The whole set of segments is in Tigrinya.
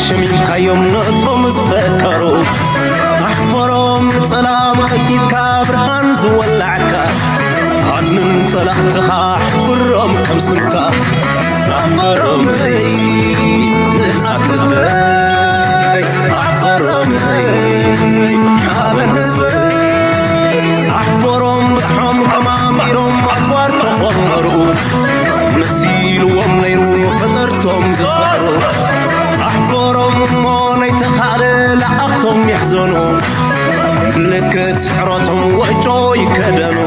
ሸሚምካዮም ነቶም ዝፈከሩ ኣሕፈሮም። ንጸላም ቀዲድካ ብርሃን ዝወላዕካ ኣድንን ጸላእትኻ ኣሕፍሮም ከም ስምካ። ኣሕፈሮም ንኣትበይ ኣሕፈሮም ሓበን ህዝበይ ኣሕፈሮም። ብዝሖም ከማሚሮም ኣጽዋር ተኾመሩ መሲልዎም ነይሩ ፈጠርቶም ዝሰዕሩ። ኣሕፈሮም እሞ ናይተኻለ ለኣኽቶም ይሕዘኑ ምልክት ስሕረቶም ወጮ ይከደኑ።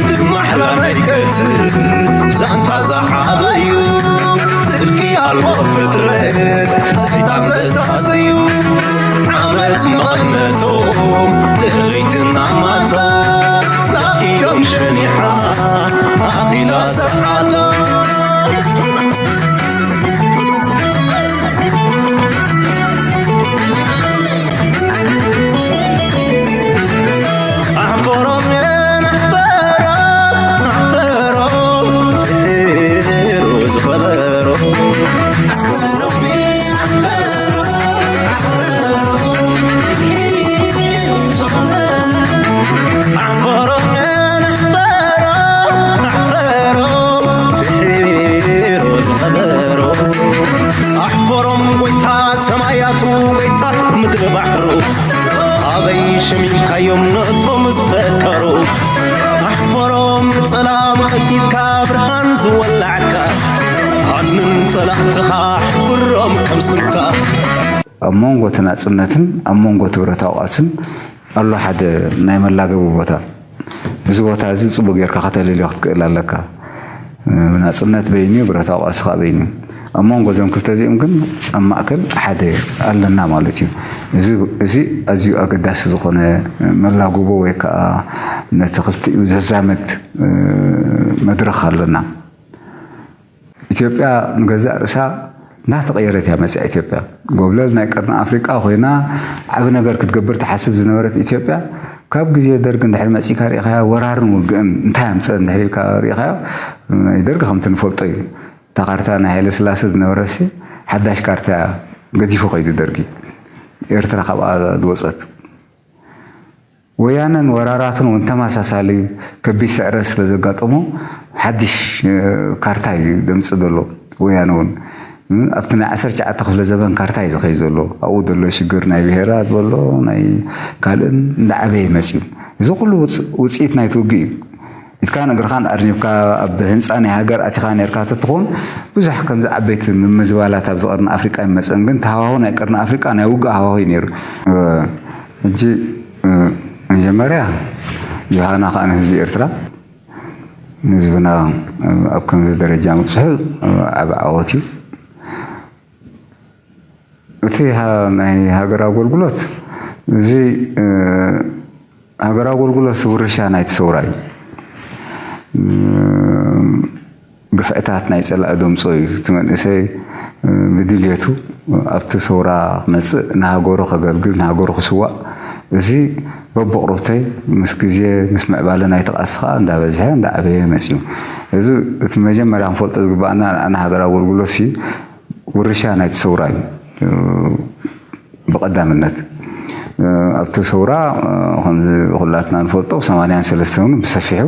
ብማሕላ ናይ ቀትል ዛንታ ዝዓበዩ ጽድቂ ኣልቦ ፍጥረት ሰይጣን ዘሳሰዩ ዓመፅ መቐነቶም ድሕሪትና ማቶም ዛኢሎም ሸኒሓ ኣኺላ ሰዓቶም። ኣሕፈሮም ኣሕፈሮም ኣሕፈሮም ፍሒሩ ዝኸበሮ ኣሕፈሮም ኣሕፈሮም ኣሕፈሮም ፍሒሩ ዝኸበሮ ኣሕፈሮም ጎይታ ሰማያቱ ጎይታ ምድሪ ባሕሩ ኣበይ ሸሚምካዮም ነቶም ዝፈከሩ ኣሕፈሮም ንጸላም ቀዲድካ ብርሃን ዝወላዕካ ኣድንን ጸላእትኻ ኣሕፍሮም ከም ስምካ። ኣብ መንጎ እቲ ናጽነትን ኣብ መንጎ እቲ ብረታዊ ቃልስን ኣሎ ሓደ ናይ መላገቢ ቦታ። እዚ ቦታ እዚ ጽቡቕ ጌርካ ከተለልዮ ክትክእል ኣለካ። ናጽነት በይኑ እዩ፣ ብረታዊ ቃልሲ ከኣ በይኑ እዩ። ኣብ መንጎ እዞም ክልተ እዚኦም ግን ኣብ ማእከል ሓደ ኣለና ማለት እዩ። እዚ፣ እዚ ኣዝዩ ኣገዳሲ ዝኾነ መላግቦ ወይ ከኣ ነቲ ክልቲኡ ዘዛምድ፣ እ፣ መድረኽ ኣለና። ኢትዮጵያ ንገዛእ ርእሳ እናተቐየረት እያ መጽያ። ኢትዮጵያ ጎብለል ናይ ቀርኒ ኣፍሪቃ ኮይና ዓቢ ነገር ክትገብር ትሓስብ ዝነበረት ኢትዮጵያ ካብ ግዜ ደርግ እንድሕር መጺእካ ርኢኻያ ወራርን ውግእን እንታይ ኣምጽአ እንድሕር ኢልካ ርኢኻዮ ናይ ደርግ ከምቲ ንፈልጦ እዩ። እታ ካርታ ናይ ሃይለ ስላሴ ዝነበረሲ ሓዳሽ ካርታ እያ ገዲፉ ከይዱ ደርጊ። ኤርትራ ካብኣ ዝወጸት። ወያነን ወራራቱን እውን ተመሳሳሊ ከቢድ ስዕረት ስለ ዘጋጠሞ ሓድሽ፣ እ፣ ካርታ እዩ ዘምጽእ ዘሎ። ወያነ እውን፣ እ፣ ኣብቲ ናይ ዓሰርተ ትሽዓተ ክፍለ ዘበን ካርታ እዩ ዝኸይድ ዘሎ። ኣብኡ ዘሎ ሽግር ናይ ብሄራት በሎ ናይ ካልእን እንዳዓበየ መጽዩ። እዚ ኩሉ ውጽ-፣ ውጽኢት ናይቲ ውግእ እዩ። ኢድካን እግርኻን ኣርኒብካ ኣብ ህንጻ ናይ ሃገር ኣቲኻ ኔርካ ተትኾን ብዙሕ ከምዚ ዓበይቲ ምምዝባላት ኣብዚ ቀርኒ ኣፍሪቃ ይመጸን፣ ግን ተሃዋሁ ናይ ቀርኒ ኣፍሪቃ ናይ ውግእ ሃዋሁ እዩ ነይሩ። እ፣ ሕጂ፣ እ፣ መጀመርያ ዮሃና ከኣ ንህዝቢ ኤርትራ፣ ንህዝብና፣ እ፣ ኣብ ከምዚ ደረጃ ምብጽሑ፣ እ፣ ዓቢ ዓወት እዩ። እቲ ሃ-፣ ናይ ሃገር ኣገልግሎት እዚ፣ እ፣ ሃገር ኣገልግሎት ውርሻ ናይቲ ሰውራ እዩ። እ፣ ግፍዕታት ናይ ጸላኢ ደምጾ እዩ። እቲ መንእሰይ፣ እ፣ ብድልየቱ ኣብቲ ሰውራ ክመጽእ፣ ንሃገሩ ከገልግል፣ ንሃገሩ ክስዋእ፣ እዚ በብቕሩብተይ ምስ ግዜ፣ ምስ ምዕባለ ናይቲ ቃልሲ ከኣ እንዳበዝሐ፣ እንዳዓበየ መጺኡ። እዚ እቲ መጀመርያ ክንፈልጦ ዝግባኣና፣ ንዓና ሃገር ኣገልግሎትሲ ውርሻ ናይቲ ሰውራ እዩ። እ፣ ብቐዳምነት፣ እ፣ ኣብቲ ሰውራ፣ እ፣ ከምዚ ኩላትና ንፈልጦ፣ ብ ሰማንያን ሰለስተን እውን ብሰፊሑ፣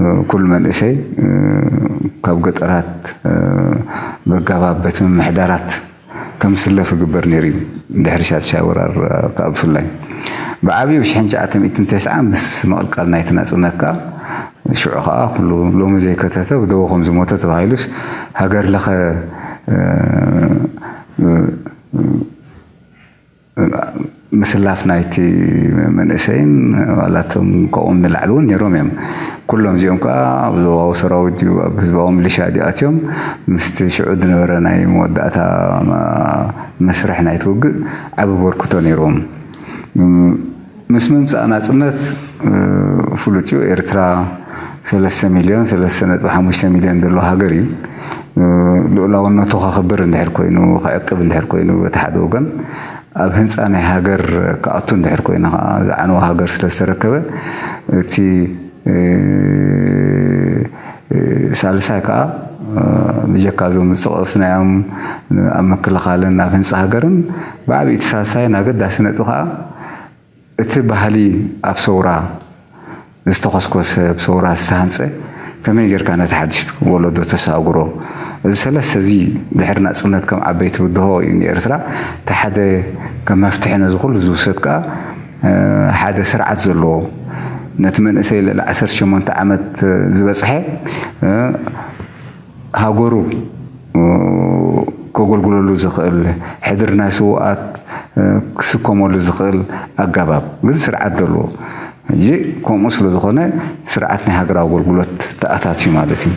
እ፣ ኩሉ መንእሰይ፣ እ፣ ካብ ገጠራት፣ እ፣ በጋባብ ቤት ምምሕዳራት ከም ዝስለፍ ይግበር ነይሩ እዩ። ድሕሪ ሻድሻይ ወራር፣ እ፣ ከኣ ብፍላይ። ብዓብዩ ብ ሽሕን ትሽዓተ ሚእትን ተስዓን ምስ ምቕልቃል ናይቲ ናጽነት ከኣ፣ ሽዑ ከኣ ኩሉ ሎሚ ዘይከተተ ብደቦ ከም ዝሞተ ተባሂሉስ ሃገር ለኸ፣ እ፣ እ፣ ምስላፍ ናይቲ መንእሰይን ዋላቶም ካብኦም ንላዕሊ እውን ነይሮም እዮም። ኩሎም እዚኦም ከኣ ኣብ ዞባዊ ሰራዊት ድዩ ኣብ ህዝባዊ ሚሊሻ ድዩ ኣትዮም ምስቲ ሽዑ ዝነበረ ናይ መወዳእታ መ-፣ መስርሕ ናይቲ ውግእ ዓቢ በርክቶ ነይርዎም። ምስ ምምጻእ ናጽነት፣ እ፣ ፍሉጥ እዩ። ኤርትራ ሰለስተ ሚልዮን፣ ሰለስተ ነጥቢ ሓሙሽተ ሚልዮን ዘለዎ ሃገር እዩ። እ፣ ልኡላውነቱ ከኽብር እንድሕር ኮይኑ፣ ክዕቅብ እንድሕር ኮይኑ፣ በቲ ሓደ ወገን፣ ኣብ ህንጻ ናይ ሃገር ክኣቱ እንድሕር ኮይኑ፣ ከኣ ዝዓነወ ሃገር ስለ ዝተረከበ፣ እቲ፣ እ፣ እ፣ ሳልሳይ ከኣ፣ እ፣ ብጀካ እዞም ዝጠቐስናዮም ኣብ ምክልኻልን ኣብ ህንፃ ሃገርን ብዓብዪ እቲ ሳልሳይን ኣገዳሲ ነጥቢ ከዓ እቲ ባህሊ ኣብ ሰውራ ዝተኾስኮሰ፣ ኣብ ሰውራ ዝተሃንፀ ከመይ ጌርካ ነቲ ሓድሽ ወለዶ ተሰጋግሮ? እዚ ሰለስተ እዚ ድሕሪ ናፅነት ከም ዓበይቲ ብድሆ እዩ ንኤርትራ። እቲ ሓደ ከም መፍትሒ ነዚ ኩሉ ዝውሰድ ከዓ ሓደ ስርዓት ዘለዎ ነቲ መንእሰይ ልዕሊ ዓሰርተ ሸሞንተ ዓመት ዝበፅሐ ሃገሩ ከገልግለሉ ዝኽእል፣ ሕድሪ ናይ ስውኣት ክስከመሉ ዝኽእል ኣገባብ ግን ስርዓት ዘለዎ። ሕጂ ከምኡ ስለ ዝኾነ ስርዓት ናይ ሃገራዊ ኣገልግሎት ተኣታትዩ ማለት እዩ።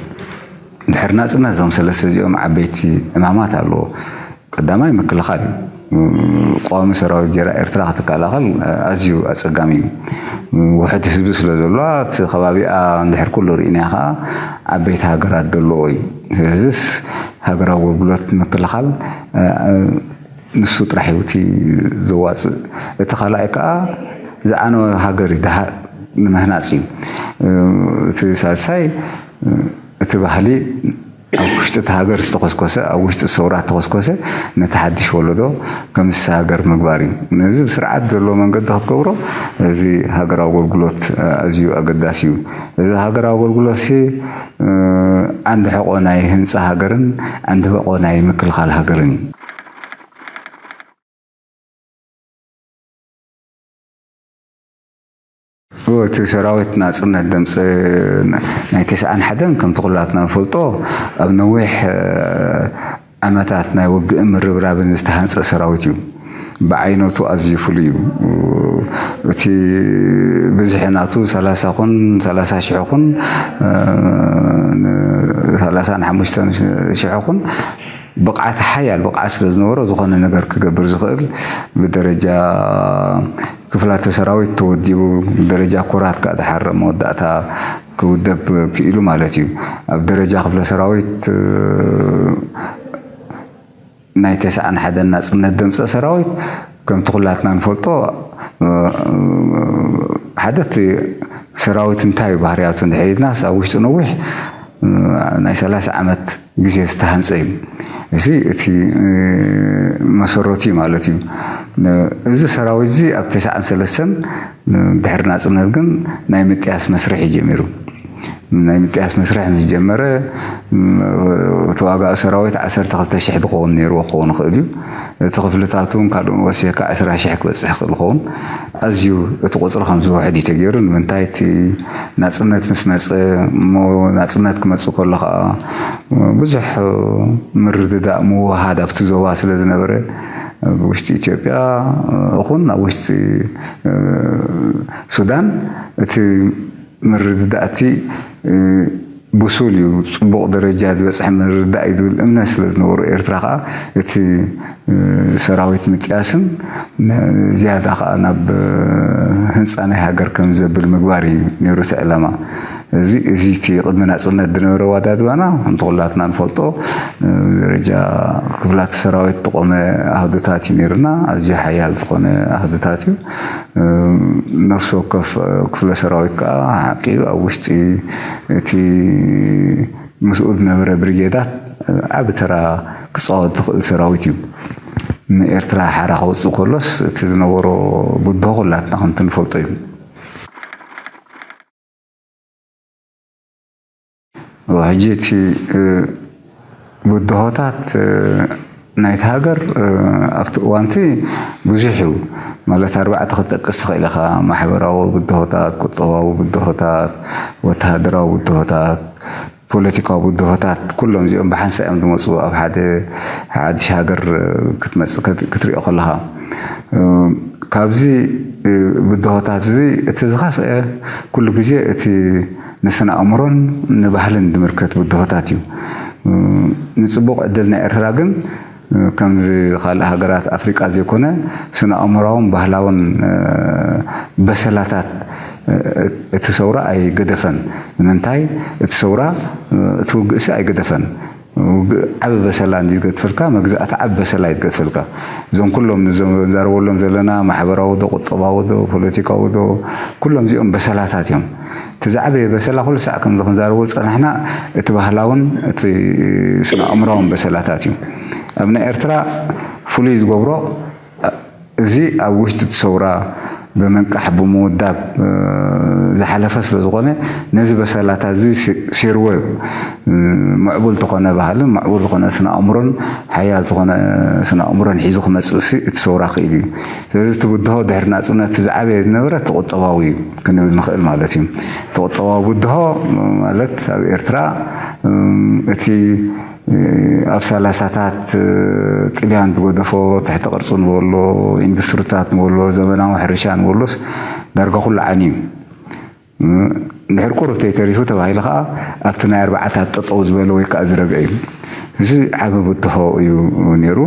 ድሕሪ ናፅነት እዞም ሰለስተ እዚኦም ዓበይቲ ዕማማት ኣለዎ። ቀዳማይ ምክልኻል እዩ። ቀዋሚ ሰራዊት ጌራ ኤርትራ ክትከላኸል ኣዝዩ ኣፀጋሚ እዩ። ውሕድ ህዝቢ ስለ ዘለዋ እቲ ከባቢኣ እንድሕር ኩሉ ርኢናዮ ከዓ ዓበይቲ ሃገራት ዘለዎ እዩ። ስለዚስ ሃገራዊ ኣገልግሎት ምክልኻል ንሱ ጥራሕ እዩ እቲ ዘዋፅእ። እቲ ካልኣይ ከዓ ዝዓነወ ሃገር እዩ ድሃ ንምህናፅ እዩ። እቲ ሳልሳይ እቲ ባህሊ ኣብ ውሽጢ እቲ ሃገር ዝተኾስኮሰ፣ ኣብ ውሽጢ ሰውራ ዝተኾስኮሰ ነቲ ሓድሽ ወለዶ ከም ዝሰጋገር ምግባር እዩ። ነዚ ብስርዓት ዘለዎ መንገዲ ክትገብሮ እዚ ሃገራዊ ኣገልግሎት ኣዝዩ ኣገዳሲ እዩ። እዚ ሃገራዊ ኣገልግሎት ሲ ዓንዲ ሕቆ ናይ ህንፃ ሃገርን ዓንዲ ሕቆ ናይ ምክልኻል ሃገርን እዩ። እቲ ሰራዊት ናፅነት ደምፀ ናይ ተስዓን ሓደን ከምቲ ኩላትና ንፈልጦ ኣብ ነዊሕ ዓመታት ናይ ውግእን ምርብራብን ዝተሃንፀ ሰራዊት እዩ። ብዓይነቱ ኣዝዩ ፍሉይ እዩ። እቲ ብዝሒ ናቱ ሰላሳ ኹን ሰላሳ ሽሕ ኹን ሰላሳን ሓሙሽተን ሽሕ ኹን ብቕዓት ሓያል ብቕዓት ስለ ዝነበሮ ዝኾነ ነገር ክገብር ዝኽእል ብደረጃ ክፍላተ ሰራዊት ተወዲቡ ብደረጃ ኮራት ከዓ ድሓር መወዳእታ ክውደብ ክኢሉ ማለት እዩ። ኣብ ደረጃ ክፍለ ሰራዊት ናይ ተስዓን ሓደን ናፅነት ደምፀ ሰራዊት ከምቲ ኩላትና ንፈልጦ ሓደ እቲ ሰራዊት እንታይ እዩ ባህርያቱ እንድሕር ኢልናስ ኣብ ውሽጢ ነዊሕ ናይ ሰላሳ ዓመት ግዜ ዝተሃንፀ እዩ። እዚ እቲ መሰረቱ እዩ ማለት እዩ። እዚ ሰራዊት እዚ ኣብ ተስዓን ሰለስተን ድሕሪ ናፅነት ግን ናይ ምጥያስ መስርሕ እዩ ጀሚሩ። ናይ ምጥያስ መስርሕ ምስ ጀመረ ተዋጋኢ ሰራዊት ዓሰርተ ክልተ ሽሕ ዝኸውን ነይርዎ ክኸውን ይኽእል እዩ። እቲ ክፍልታቱን ካልኡን ወሲኽካ ዕስራ ሽሕ ክበፅሕ ይኽእል ይኸውን። ኣዝዩ እቲ ቁፅሪ ከም ዝውሕድ እዩ ተገይሩ። ንምንታይ እቲ ናፅነት ምስ መፀ እሞ ናፅነት ክመፅእ ከሎ ከዓ ብዙሕ ምርድዳእ ምውሃድ ኣብቲ ዞባ ስለ ዝነበረ ኣብ ውሽጢ ኢትዮጵያ እኹን ኣብ ውሽጢ ሱዳን እቲ ምርድዳእቲ ብሱል እዩ፣ ፅቡቕ ደረጃ ዝበፅሐ ምርድዳእ እዩ ዝብል እምነት ስለ ዝነበሩ ኤርትራ ከዓ እቲ ሰራዊት ምጥያስን ዝያዳ ከዓ ናብ ህንፃ ናይ ሃገር ከም ዘብል ምግባር እዩ ነይሩ እቲ ዕላማ። እዚ እዚ እቲ ቅድሚ ናፅነት ዝነበረ ዋዳድባና ከምቲ ኩላትና ንፈልጦ ደረጃ ክፍላት ሰራዊት ዝቆመ ኣህዱታት እዩ ነይሩና። ኣዝዩ ሓያል ዝኾነ ኣህዱታት እዩ። ነፍሲ ወከፍ ክፍለ ሰራዊት ከዓ ሓቂ ኣብ ውሽጢ እቲ ምስኡ ዝነበረ ብሪጌዳት ዓቢ ተራ ክፃወት ዝኽእል ሰራዊት እዩ። ንኤርትራ ሓራ ከውፅእ ከሎስ እቲ ዝነበሮ ብድሆ ኩላትና ከምቲ ንፈልጦ እዩ። ሕጂ እቲ ብድሆታት ናይቲ ሃገር ኣብቲ እዋንቲ ብዙሕ እዩ። ማለት ኣርባዕተ ክትጠቅስ ትኽእል ኢኻ። ማሕበራዊ ብድሆታት፣ ቁጠባዊ ብድሆታት፣ ወተሃደራዊ ብድሆታት፣ ፖለቲካዊ ብድሆታት ኩሎም እዚኦም ብሓንሳእ እዮም ዝመፁ ኣብ ሓደ ሓድሽ ሃገር ክትመፅእ ክትሪኦ ከለኻ። ካብዚ ብድሆታት እዚ እቲ ዝኸፍአ ኩሉ ግዜ እቲ ንስነ ኣእምሮን ንባህልን ዝምልከት ብድሆታት እዩ። ንፅቡቕ ዕድል ናይ ኤርትራ ግን ከምዚ ካልእ ሃገራት ኣፍሪቃ ዘይኮነ ስነ ኣእምራውን ባህላውን በሰላታት እቲ ሰውራ ኣይገደፈን። ንምንታይ እቲ ሰውራ እቲ ውግእሲ ኣይገደፈን። ውግእ ዓቢ በሰላ እንዲ ዝገድፈልካ መግዛእቲ ዓቢ በሰላ እዩ ዝገድፈልካ። እዞም ኩሎም ንዞም ንዛረበሎም ዘለና ማሕበራዊ ዶ ቁጠባዊ ዶ ፖለቲካዊ ዶ ኩሎም እዚኦም በሰላታት እዮም። እቲ ዝዓበየ በሰላ ኩሉ ሳዕ ከምዚ ክንዛረቦ ዝፀናሕና እቲ ባህላውን እቲ ስነ ኣእምራውን በሰላታት እዩ። ኣብ ናይ ኤርትራ ፍሉይ ዝገብሮ፣ እዚ ኣብ ውሽጢ እቲ ሰውራ ብመንቃሕ ብምውዳብ ዝሓለፈ ስለ ዝኾነ፣ ነዚ በሰላታ እዚ ሴርዎ እዩ። ምዕቡል ዝኾነ ባህልን ምዕቡል ዝኾነ ስነ ኣእምሮን ሓያል ዝኾነ ስነ ኣእምሮን ሒዙ ክመፅእ ሲ እቲ ሰውራ ክኢሉ እዩ። ስለዚ እቲ ብድሆ ድሕሪ ናፅነት ዝዓበየ ዝነበረ እቲ ቁጠባዊ እዩ ክንብል ንኽእል ማለት እዩ። እቲ ቁጠባዊ ብድሆ ማለት ኣብ ኤርትራ እቲ ኣብ ሰላሳታት ጥልያን ዝገደፎ ትሕቲ ቅርፂ ንበሎ፣ ኢንዱስትሪታት ንበሎ፣ ዘመናዊ ሕርሻ ንበሎስ ዳርጋ ኩሉ ዓንዩ። ድሕር ቁሩብ ተይተሪፉ ተባሂሉ ከዓ ኣብቲ ናይ ኣርባዓታት ጠጠው ዝበለ ወይ ከዓ ዝረግዐ እዩ። እዚ ዓቢ ብድሆ እዩ ነይሩ።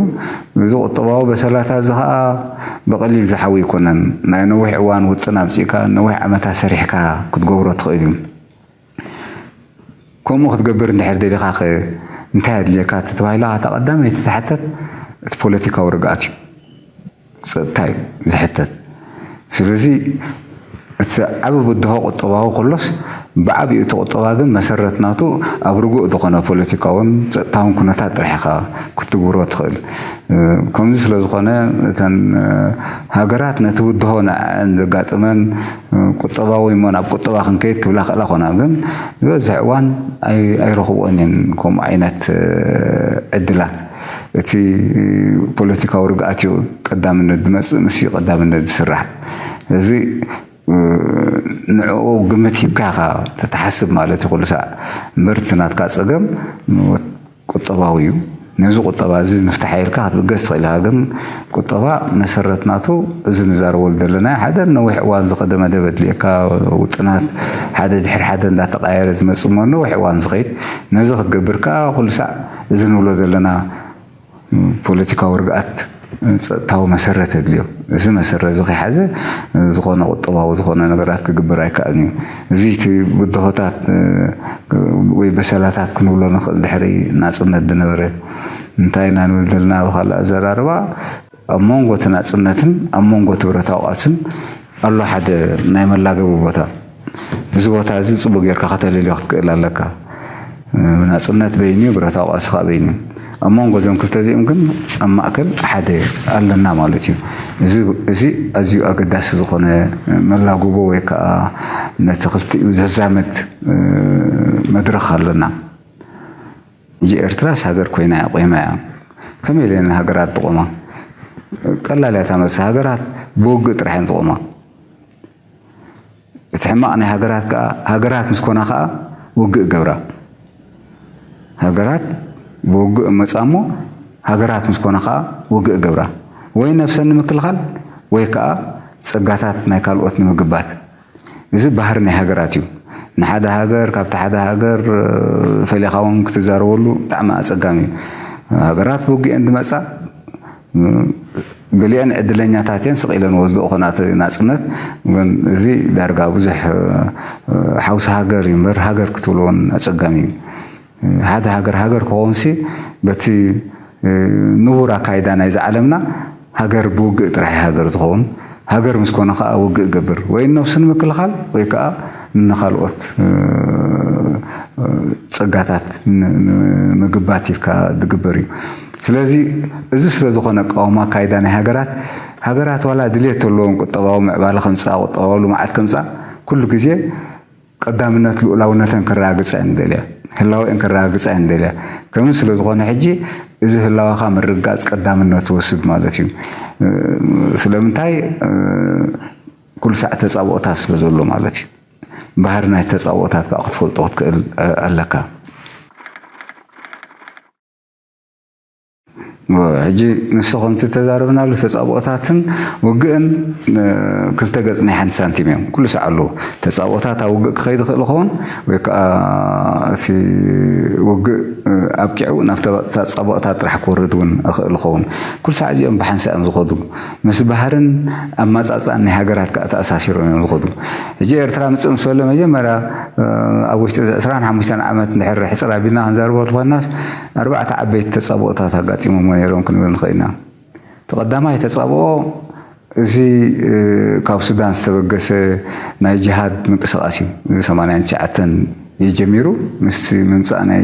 እዚ ቁጠባዊ በሰላታ እዚ ከዓ ብቐሊል ዝሓዊ ኣይኮነን። ናይ ነዊሕ እዋን ውጥን ኣምፂእካ ነዊሕ ዓመታት ሰሪሕካ ክትገብሮ ትኽእል እዩ። ከምኡ ክትገብር እንድሕር ደሊኻ ከ እንታይ ኣድልየካ ተተባሂላ፣ እታ ቀዳመይቲ ትሓተት እቲ ፖለቲካዊ ርግኣት እዩ፣ ጸጥታ እዩ ዝሕተት። ስለዚ እቲ ዓቢ ብድሆ ቁጠባዊ ከሎስ፣ ብዓቢኡ እቲ ቁጠባ ግን መሰረት ናቱ ኣብ ርጉእ ዝኾነ ፖለቲካውን ጸጥታውን ኩነታት ጥራሕ ኢኻ ክትግብሮ ትኽእል። ከምዚ ስለ ዝኾነ፣ እተን ሃገራት ነቲ ብድሆ ንዐን ዘጋጥመን ቁጠባዊ እሞ ናብ ቁጠባ ክንከይድ ክብላ ክእላ ኮና፣ ግን ዝበዝሕ እዋን ኣይ-፣ ኣይረኽብኦን እየን ከምኡ ዓይነት ዕድላት። እቲ ፖለቲካዊ ርግኣት እዩ ቀዳምነት ዝመጽእ፣ ንሱ እዩ ቀዳምነት ዝስራሕ። እዚ ንዕኡ ግምት ሂብካ ኢኻ ተትሓስብ ማለት እዩ ኩሉ ሳዕ። እምበር እቲ ናትካ ጸገም ቁጠባዊ እዩ። ነዚ ቁጠባ እዚ ንፍታሕ ኢልካ ክትብገስ ትኽእል ኢኻ፣ ግን ቁጠባ መሰረት ናቱ እዚ ንዛረበሉ ዘለና ሓደ ነዊሕ እዋን ዝኸደ መደብ ኣድልየካ፣ ውጥናት ሓደ ድሕሪ ሓደ እንዳተቃየረ ዝመጽእ እሞ ነዊሕ እዋን ዝኸይድ። ነዚ ክትገብር ከኣ ኩሉ ሳዕ እዚ ንብሎ ዘለና ፖለቲካዊ ርግኣት ጸጥታዊ መሰረት የድልዮ። እዚ መሰረት እዚ ከይሓዘ ዝኾነ ቁጠባዊ ዝኾነ ነገራት ክግበር ኣይከኣልን እዩ። እዚ እቲ ብድሆታት ወይ በሰላታት ክንብሎ ንኽእል ድሕሪ ናጽነት ዝነበረ እንታይ ኢና ንብል ዘለና ብኻልእ ኣዘራርባ ኣብ መንጎ እቲ ናጽነትን ኣብ መንጎ እቲ ብረታዊ ቃልስን ኣሎ ሓደ ናይ መላገቢ ቦታ። እዚ ቦታ እዚ ጽቡቅ ጌርካ ከተለልዮ ክትክእል ኣለካ። ናጽነት በይኑ እዩ፣ ብረታዊ ቃልሲ ከኣ በይኑ እዩ። ኣብ መንጎ እዞም ክልተ እዚኦም ግን ኣብ ማእከል ሓደ ኣለና ማለት እዩ። እዚ፣ እዚ ኣዝዩ ኣገዳሲ ዝኾነ መላግቦ ወይ ከኣ ነቲ ክልቲኡ ዘዛምድ መድረኽ ኣለና። ሕጂ ኤርትራስ ሃገር ኮይና እያ፣ ቆይማ እያ። ከመይ ኢለን ሃገራት ዝቖማ? ቀላል እያ እታ መልሲ። ሃገራት ብውግእ ጥራሕ እየን ዝቖማ። እቲ ሕማቕ ናይ ሃገራት ከኣ፣ ሃገራት ምስ ኮና ከኣ ውግእ ገብራ። ሃገራት ብውግእ መጻ እሞ፣ ሃገራት ምስ ኮና ከኣ ውግእ ገብራ። ወይ ነብሰን ንምክልኻል፣ ወይ ከኣ ጸጋታት ናይ ካልኦት ንምግባት። እዚ ባህሪ ናይ ሃገራት እዩ። ንሓደ ሃገር፣ ካብቲ ሓደ ሃገር፣ እ፣ ፈሊኻ እውን ክትዛረበሉ ብጣዕሚ ኣጸጋሚ እዩ። ሃገራት ብውግእ እየን ዝመጻ፣ እ፣ ገሊአን ዕድለኛታት እየን፣ ስቕ ኢለን ወስደኦ ኮና እቲ ናጽነት። ግን እዚ ዳርጋ ብዙሕ፣ እ፣ ሓውሲ ሃገር እዩ እምበር፣ ሃገር ክትብሎ እውን ኣጸጋሚ እዩ። ሓደ ሃገር ሃገር ክኸውን ሲ በቲ፣ እ፣ ንቡር ኣካይዳ ናይዚ ዓለምና ሃገር ብውግእ ጥራሕ እዩ ሃገር ዝኸውን። ሃገር ምስ ኮነ ከኣ ውግእ ገብር። ወይ ነብሱ ንምክልኻል ወይ ከኣ ንኻልኦት፣ እ፣ እ፣ ጸጋታት ን-፣ ንምግባት ኢልካ ዝግበር እዩ። ስለዚ እዚ ስለ ዝኾነ ኣቃውማ ኣካይዳ ናይ ሃገራት፣ ሃገራት ዋላ ድልየት ተለዎም ቁጠባዊ ምዕባለ ከምጽኣ፣ ቁጠባዊ ልምዓት ከምጽኣ ኩሉ ግዜ ቀዳምነት ልኡላውነተን ከረጋግጻ እየን ደልያ፣ ህላወአን ከረጋግጻ እየን ደልያ። ከምዚ ስለ ዝኾነ ሕጂ እዚ ህላወኻ ምርግጋጽ ቀዳምነት ትወስድ ማለት እዩ። እ፣ ስለምንታይ? እ፣ ኩሉ ሳዕ ተጻብኦታት ስለ ዘሎ ማለት እዩ። ባህሪ ናይ ተጻብኦታት ከኣ ክትፈልጦ ክትክእል፣ እ፣ ኣለካ። ሕጂ ንሱ ከምቲ ተዛረብናሉ ተጻብኦታትን ውግእን፣ እ፣ ክልተ ገጽ ናይ ሓንቲ ሳንቲም እዮም። ኩሉ ሳዕ ኣለዉ። ተጻብኦታት ኣብ ውግእ ክኸይድ ይኽእል ይኸውን ወይ ከኣ እቲ ውግእ፣ እ፣ ኣብቂዑ ናብ ተባ-፣ ተጻብኦታት ጥራሕ ክወርድ እውን ይኽእል ይኸውን። ኩሉ ሳዕ እዚኦም ብሓንሳእ እዮም ዝኸዱ። ምስ ባህርን ኣመጻጽኣን ናይ ሃገራት ከኣ ተኣሳሲሮም እዮም ዝኸዱ። ሕጂ ኤርትራ ምጽእ ምስ በለ መጀመርያ፣ እ፣ ኣብ ውሽጢ እዚ ዕስራን ሓሙሽተን ዓመት እንድሕር ሕጽር ኣቢልና ክንዛርቦ እንተኾይናስ ኣርባዕተ ዓበይቲ ተጻብኦታት ኣጋጢሞሞ ነይሮም ክንብል ንኽእል ኢና። እቲ ቀዳማይ ተጻብኦ እዚ፣ እ፣ ካብ ሱዳን ዝተበገሰ ናይ ጅሃድ ምንቅስቓስ እዩ። እዚ ሰማንያን ትሽዓተን እዩ ጀሚሩ። ምስቲ ምምፃእ ናይ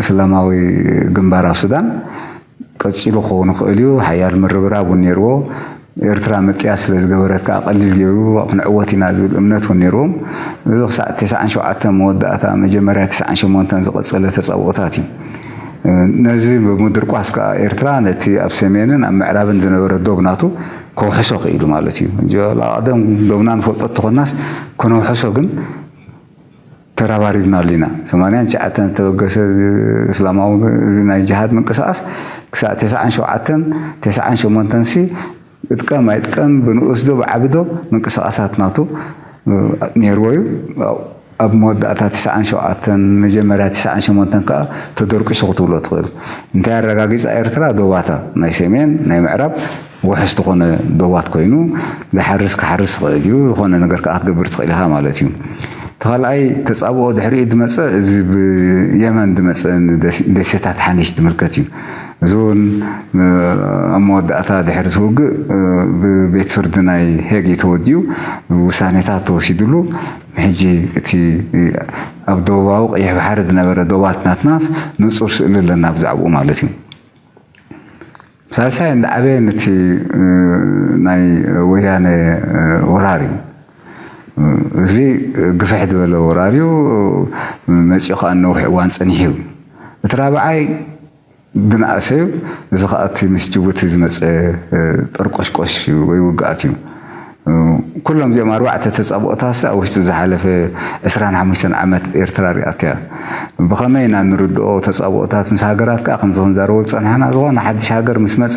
እስላማዊ ግንባር ኣብ ሱዳን ቀፂሉ ክኸውን ይኽእል እዩ። ሓያል ምርብራብ እውን ነይርዎ። ኤርትራ ምጥያስ ስለ ዝገበረት ከዓ ቀሊል ገይሩ ክንዕወት ኢና ዝብል እምነት እውን ነይርዎም። እዚ ክሳዕ ተስዓን ሸውዓተን መወዳእታ፣ መጀመርያ ተስዓን ሸሞንተን ዝቐፀለ ተፃብኦታት እዩ። ነዚ ብምድርቋስ ከዓ ኤርትራ ነቲ ኣብ ሰሜንን ኣብ ምዕራብን ዝነበረ ዶብ ናቱ ከውሕሶ ክኢሉ ማለት እዩ። ቀደም ዶብና ንፈልጦ ተኾናስ፣ ከነውሕሶ ግን ተራባሪብናሉ ኢና። ሰማንያን ትሽዓተን ዝተበገሰ እዚ እስላማዊ እዚ ናይ ጅሃድ ምንቅስቃስ ክሳዕ ተስዓን ሸውዓተን፣ ተስዓን ሸሞንተን ሲ እጥቀም ኣይጥቀም፣ ብንኡስ ዶ ብዓቢ ዶ ምንቅስቃሳት ናቱ ነይርዎ እዩ። ኣብ መወዳእታ ተስዓን ሸውዓተን፣ መጀመርያ ተስዓን ሸሞንተን ከዓ ተደርቂሱ ክትብሎ ትኽእል። እንታይ ኣረጋጊፃ ኤርትራ? ዶባታ ናይ ሰሜን ናይ ምዕራብ ውሑስ ዝኾነ ዶባት ኮይኑ ዝሓርስ ክሓርስ ይኽእል እዩ። ዝኾነ ነገር ከዓ ክትገብር ትኽእል ኢኻ ማለት እዩ። እቲ ካልኣይ ተፃብኦ ድሕሪኡ ዝመፀ፣ እዚ ብየመን ዝመፀ ንደስ-፣ ደሴታት ሓኒሽ ዝምልከት እዩ። እዚ እውን ኣብ መወዳእታ ድሕሪ እቲ ውግእ ብቤት ፍርዲ ናይ ሄግ እዩ ተወዲኡ፣ ውሳኔታት ተወሲድሉ። ሕጂ እቲ ኣብ ደቡባዊ ቀይሕ ባሕሪ ዝነበረ ዶባት ናትናስ ንፁር ስእሊ ኣለና ብዛዕባኡ ማለት እዩ። ሳልሳይ እንዳዓበየ ነቲ ናይ ወያነ ወራር እዩ። እዚ ግፍሕ ዝበለ ወራር እዩ። መፂኡ ከዓ ነዊሕ እዋን ፀኒሑ እዩ። እቲ ራብዓይ ዝነኣሰ እዩ። እዚ ከዓ እቲ ምስ ጅቡቲ ዝመፀ ጠርቆሽቆሽ ወይ ውግኣት እዩ። ኩሎም እዚኦም ኣርባዕተ ተፃብኦታት ኣብ ውሽጢ ዝሓለፈ ዕስራን ሓሙሽተን ዓመት ኤርትራ ሪኣቶ እያ። ብኸመይ ኢና ንርድኦ? ተፃብኦታት ምስ ሃገራት ከዓ ከምዚ ክንዛረቦ ዝፀናሕና፣ ዝኾነ ሓድሽ ሃገር ምስ መፀ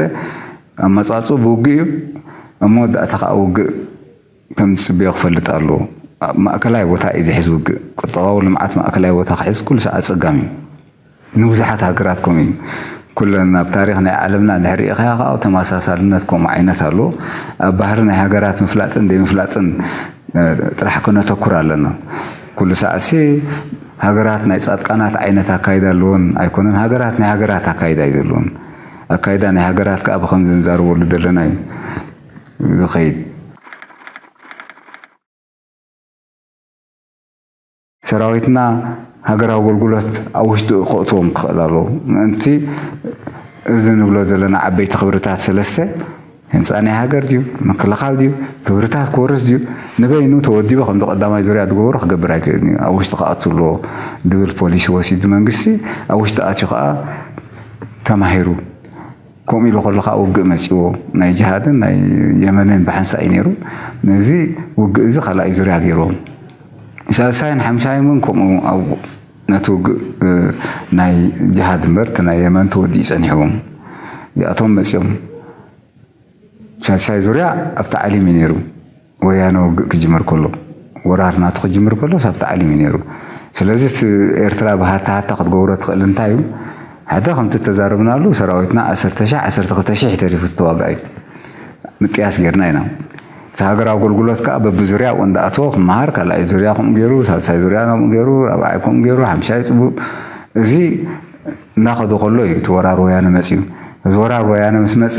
ኣመፃፅኡ ብውግእ እዩ። ኣብ መወዳእታ ከዓ ውግእ ከም ዝፅበዮ ክፈልጥ ኣለዎ። ኣብ ማእከላይ ቦታ እዩ ዝሕዝ ውግእ። ቁጠባዊ ልምዓት ማእከላይ ቦታ ክሕዝ ኩሉ ሰዓት ኣፀጋሚ እዩ። ንብዙሓት ሃገራት ከምኡ እዩ። ኩለን ኣብ ታሪኽ ናይ ዓለምና እንድሕር ርኢኻዮ ከዓ ተመሳሳልነት ከምኡ ዓይነት ኣለዎ። ኣብ ባህሪ ናይ ሃገራት ምፍላጥን ዘይምፍላጥን ጥራሕ ከነተኩር ኣለና። ኩሉ ሰዓትሲ ሃገራት ናይ ፃድቃናት ዓይነት ኣካይዳ ኣለወን ኣይኮነን፣ ሃገራት ናይ ሃገራት ኣካይዳ እዩ ዘለወን። ኣካይዳ ናይ ሃገራት ከዓ ብኸምዚ ንዛረበሉ ዘለና እዩ ዝኸይድ። ሰራዊትና ሃገራዊ ኣገልግሎት ኣብ ውሽጡ ከእትዎም ክኽእል ኣለዎ። ምእንቲ እዚ ንብሎ ዘለና ዓበይቲ ክብርታት ሰለስተ፣ ህንፃ ናይ ሃገር ድዩ፣ ምክልኻል ድዩ፣ ክብርታት ክወርስ ድዩ፣ ንበይኑ ተወዲቡ ከምዚ ቀዳማይ ዙርያ ዝገበሮ ክገብር ኣይክእልን እዩ። ኣብ ውሽጢ ክኣቱ ኣለዎ ዝብል ፖሊሲ ወሲዱ መንግስቲ፣ ኣብ ውሽጢ ኣትዩ ከዓ ተማሂሩ። ከምኡ ኢሉ ከሎ ከዓ ውግእ መፂዎ። ናይ ጅሃድን ናይ የመንን ብሓንሳእ እዩ ነይሩ። ነዚ ውግእ እዚ ካልኣይ ዙርያ ገይርዎም። ሳልሳይን ሓምሻይን እውን ከምኡ ኣብ ነቲ ውግእ ናይ ጅሃድ እምበር እቲ ናይ የመን ተወዲኡ ፀኒሕዎም። እዚኣቶም መፂኦም። ሻድሻይ ዙርያ ኣብ ታዕሊም እዩ ነይሩ። ወያነ ውግእ ክጅምር ከሎ፣ ወራር ናቱ ክጅምር ከሎ ኣብ ታዕሊም እዩ ነይሩ። ስለዚ እቲ ኤርትራ ብሃታ ሃታ ክትገብሮ ትኽእል እንታይ እዩ? ሓደ ከምቲ ተዛረብናሉ ሰራዊትና ዓሰርተ ሺሕ ዓሰርተ ክልተ ሺሕ ተሪፉ ተዋጋኢ ምጥያስ ጌርና ኢና። እቲ ሃገራዊ ኣገልግሎት ከዓ በብዙርያ ኣብኡ እንዳኣተወ ክመሃር፣ ካልኣይ ዙርያ ከምኡ ገይሩ፣ ሳልሳይ ዙርያ ከምኡ ገይሩ፣ ራብዓይ ከምኡ ገይሩ፣ ሓምሻይ ፅቡቅ። እዚ እናኸደ ከሎ እዩ እቲ ወራር ወያነ መፅዩ። እዚ ወራር ወያነ ምስ መፀ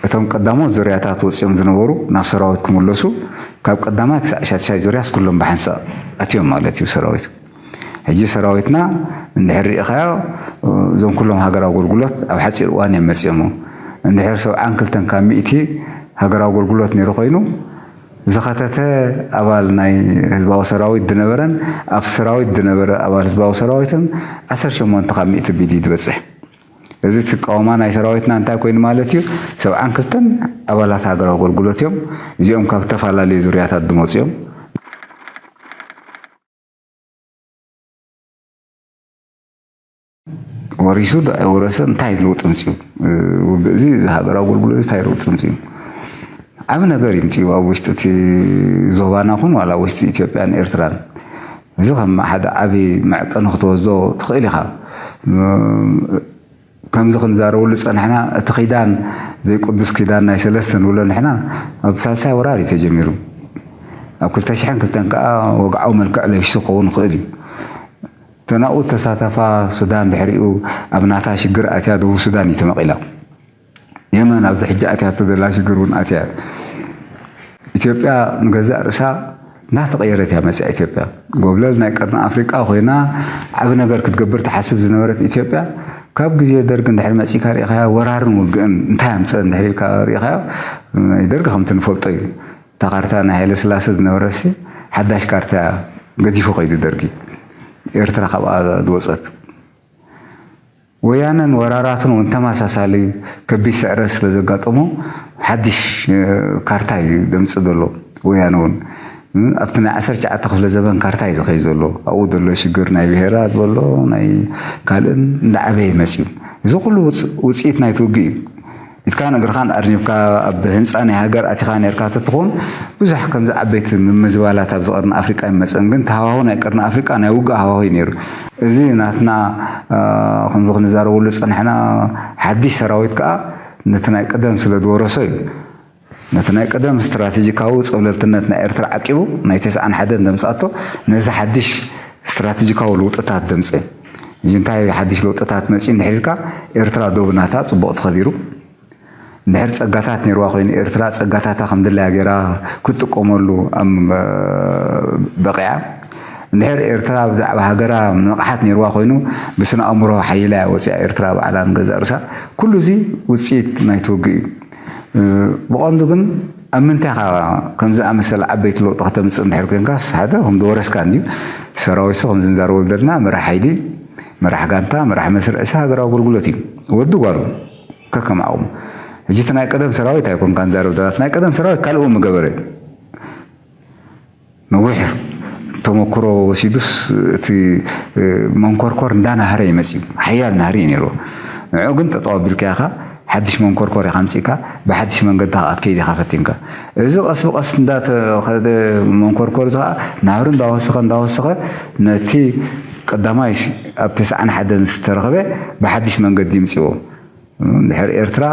እቶም ቀዳሞት ዙርያታት ወፂኦም ዝነበሩ ናብ ሰራዊት ክምለሱ፣ ካብ ቀዳማይ ክሳዕ ሻድሻይ ዙርያስ ኩሎም ብሓንሳእ ኣትዮም ማለት እዩ ሰራዊት። ሕጂ ሰራዊትና እንድሕር ርኢኻዮ፣ እዞም ኩሎም ሃገራዊ ኣገልግሎት ኣብ ሓፂር እዋን እዮም መፂኦሞ። እንድሕር ሰብዓን ክልተን ካብ ሚእቲ ሃገራዊ ኣገልግሎት ነይሩ ኮይኑ፣ ዝኸተተ ኣባል ናይ ህዝባዊ ሰራዊት ዝነበረን ኣብ ሰራዊት ዝነበረ ኣባል ህዝባዊ ሰራዊትን ዓሰርተ ሸሞንተ ካብ ሚእቲ ቢል እዩ ዝበፅሕ። እዚ ትቃወማ ናይ ሰራዊትና እንታይ ኮይኑ ማለት እዩ? ሰብዓን ክልተን ኣባላት ሃገራዊ ኣገልግሎት እዮም። እዚኦም ካብ ዝተፈላለዩ ዙርያታት ዝመፁ እዮም። ወሪሱ ዶ ኣይወረሰ እንታይ ለውጢ ምፅኡ? ውግእ እዚ፣ እዚ ሃገራዊ ኣገልግሎት እዚ እንታይ ለውጢ ምፅኡ? ዓቢ ነገር እዩ ምፅኡ ኣብ ውሽጢ እቲ ዞባና ኹን ዋላ ኣብ ውሽጢ ኢትዮጵያን ኤርትራን። እዚ ከም ሓደ ዓቢ መዕቀኒ ክትወስዶ ትኽእል ኢኻ። ም-፣ ከምዚ ክንዛረበሉ ዝጸናሕና፣ እቲ ኪዳን ዘይቅዱስ ኪዳን ናይ ሰለስተ ንብሎ ንሕና፣ ኣብ ሳልሳይ ወራር እዩ ተጀሚሩ። ኣብ ክልተ ሽሕን ክልተን ከኣ ወግዓዊ መልክዕ ለቢሱ ክኸውን ይኽእል እዩ። እተን ኣብኡ እተሳተፋ ሱዳን ድሕሪኡ ኣብ ናታ ሽግር ኣትያ ደቡብ ሱዳን እዩ ተመቒላ። የመን ኣብዚ ሕጂ ኣትያቶ ዘላ ሽግር እውን ኣትያ። ኢትዮጵያ ንገዛእ ርእሳ እናተቐየረት እያ መፅያ ኢትዮጵያ። ጎብለል ናይ ቀርኒ ኣፍሪቃ ኮይና ዓቢ ነገር ክትገብር ትሓስብ ዝነበረት ኢትዮጵያ፣ ካብ ግዜ ደርግ እንድሕር መፂካ ርኢኻያ፣ ወራርን ውግእን እንታይ ኣምፀ እንድሕር ኢልካ ርኢኻያ፣ ናይ ደርግ ከምቲ ንፈልጦ እዩ። እታ ካርታ ናይ ሃይለ ስላሰ ዝነበረሲ ሓዳሽ ካርታ እያ፣ ገዲፉ ከይዱ ደርጊ። ኤርትራ ካብኣ ዝወፀት። ወያነን ወራራቱን እውን ተመሳሳሊ ከቢድ ስዕረት ስለ ዘጋጠሞ ሓድሽ ካርታ እዩ ደምፅእ ዘሎ። ወያነ እውን ኣብቲ ናይ ዓሰርተ ትሽዓተ ክፍለ ዘበን ካርታ እዩ ዝኸይድ ዘሎ። ኣብኡ ዘሎ ሽግር ናይ ብሄራት በሎ ናይ ካልእን እንዳዓበየ መፅዩ። እዚ ኩሉ ውፅኢት ናይቲ ውግእ እዩ። ኢድካን እግርኻን ኣርኒብካ ኣብ ህንፃ ናይ ሃገር ኣቲኻ ነርካ ተትኾን ብዙሕ ከምዚ ዓበይቲ ምምዝባላት ኣብዚ ቀርኒ ኣፍሪቃ ይመፀን። ግን ተሃዋሁ ናይ ቀርኒ ኣፍሪቃ ናይ ውግእ ሃዋሁ እዩ ነይሩ። እዚ ናትና ከምዚ ክንዛረበሉ ዝፀናሕና ሓድሽ ሰራዊት ከዓ ነቲ ናይ ቀደም ስለ ዝወረሶ እዩ። ነቲ ናይ ቀደም ስትራቴጂካዊ ፀብለልትነት ናይ ኤርትራ ዓቂቡ ናይ ተስዓን ሓደን ደምፃቶ ነዚ ሓድሽ ስትራቴጂካዊ ለውጥታት ደምፀ። እዚ እንታይ ሓድሽ ለውጥታት መፅዩ እንድሕር ኢልካ ኤርትራ ዶብ ናታ ፅቡቕ ተኸቢሩ እንድሕር ጸጋታት ነይርዋ ኮይኑ ኤርትራ ጸጋታታ ከም ድላያ ገይራ ክትጥቀመሉ በቂዓ። እንድሕር ኤርትራ ብዛዕባ ሃገራ ንቕሓት ነይርዋ ኮይኑ ብስነ ኣእምሮ ሓይላ እያ ወፂኣ ኤርትራ ባዕላ ንገዛእ ርእሳ። ኩሉ እዚ ውፅኢት ናይቲ ውግእ እዩ። ብቐንዱ ግን ኣብ ምንታይ ኢኻ ከምዚ ኣመሰለ ዓበይቲ ለውጢ ከተምፅእ እንድሕር ኮንካስ ሓደ ከም ዝወረስካ እንድዩ። እቲ ሰራዊት ሲ ከምዚ ንዛረበሉ ዘለና መራሕ ሓይሊ፣ መራሕ ጋንታ፣ መራሕ መስርዕሲ ሃገራዊ ኣገልግሎት እዩ። ወዲ ጓሉ ከከም ዓቕሙ። ሕጂ እቲ ናይ ቀደም ሰራዊት ኣይኮንካ ንዛረብ ዘለና። እቲ ናይ ቀደም ሰራዊት ካልእ እውን ምገበረ። ነዊሕ ተመክሮ ወሲዱስ እቲ መንኮርኮር እንዳናህረ እዩ መፅዩ። ሓያል ናህሪ እዩ ነይሩ። ንዑ ግን ጠጠው ኣቢልካ ኢኻ ሓድሽ መንኮርኮር ኢኻ ኣምፂእካ ብሓድሽ መንገዲ ከኣ ክትከይድ ኢኻ ፈቲንካ። እዚ ቀስ ብቀስ እንዳተኸደ መንኮርኮር እዚ ከኣ ናህሪ እንዳወሰኸ እንዳወሰኸ ነቲ ቀዳማይ ኣብ ተስዓን ሓደን ዝተረኸበ ብሓድሽ መንገዲ ይምፅዎ። እንድሕር ኤርትራ